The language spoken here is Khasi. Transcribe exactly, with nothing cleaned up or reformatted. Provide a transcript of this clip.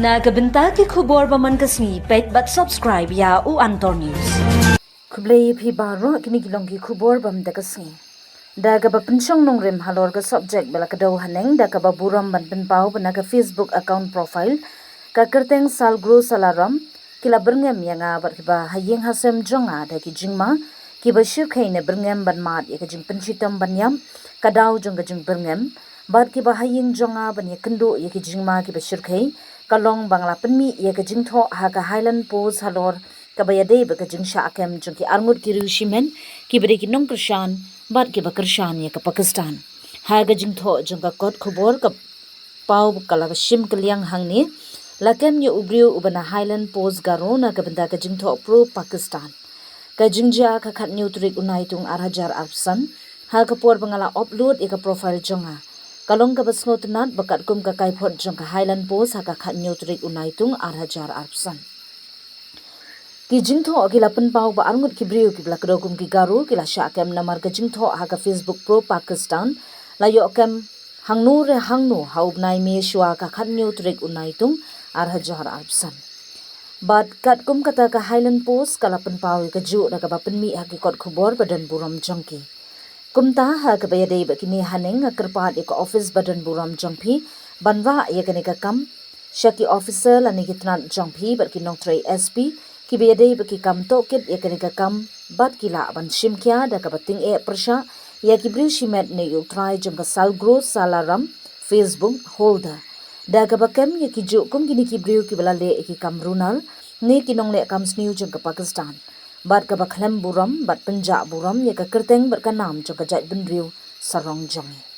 Na ka bynta ki khubor ba man ka sngi, peit bad subscribe ïa u Antor News. Khublei phi baroh, kine ki long ki khubor ba man ka sngi. Da kaba pynshong nongrim halor ka subject ba la kdew haneng, da kaba burom ban pynpaw ba na ka Facebook account profile, ka kyrteng Salgro Salaram, ki la byrngem ïa nga bad kiba ha ïing ha sem jong nga da ki jingma kiba shyrkhei ne byrngem ban mad ïa ka jingpynshitom ban ïap, ka daw jong ka jingbyrngem, bad kiba ha ïing jong nga ban ïakynduh ïa ki jingma kiba shyrkhei, ka long ba nga la pynmih ïa ka jingthoh ha ka Highland Post halor kaba ïadei bad ka jingshah kem jong ki arngut ki riewshimet kiba dei ki nongkyrshan bad kiba kyrshan ïa ka Pakistan. Ha ka jingthoh jong ka kot khubor ka paw ka la shim kylliang hangne, la kem ïa u briew uba na Highland Post Garo na ka bynta ka jingthoh pro Pakistan. Ka jingjia ka khathynñiew tarik u Naitung ar hajar arphew san, ha ka por ba nga la upload ïa ka profile jong nga, ka long kaba sngewtynnat ba katkum ka kaiphod jong ka Highland Post ha ka khathynñiew tarik u Naitung ar hajar arphew san. Ki jingthoh ki la pynpaw ba arngut ki briew kiba la kdew kum ki Garo ki la shah kem namar ka jingthoh ha ka Facebook pro Pakistan, la ïoh kem hangno re hangno ha u bnai May shuwa ka khathynñiew tarik u Naitung ar hajar arphew san. Bad katkum kata ka Highland Post ka la pynpaw ïa kajuh da kaba pynmih ha ki kot khubor ba don burom jong ki. Kumta ha kaba ïadei bad kine haneng nga kyrpad ïa ka office ba don burom jong phi ban wah ïa kane ka kam sha ki officer lane ki tnat jong phi bad ki nongtrei S P kiba ïadei bad ki kam tohkit ïa kane ka kam, bad ki lah ban shim khia da kaba tyngeh pyrshah ïa ki briew shimet ne ïa u trai jong ka Salgro Salaram Facebook holder, da kaba kem ïa kijuh kum kine ki briew kiba la leh ïa ki kam runar ne ki nongleh kam sniew jong ka Pakistan, bad kaba khlem burom bad pynjah burom ïa ka kyrteng bad ka nam jong ka jaitbynriew sarong jong ngi.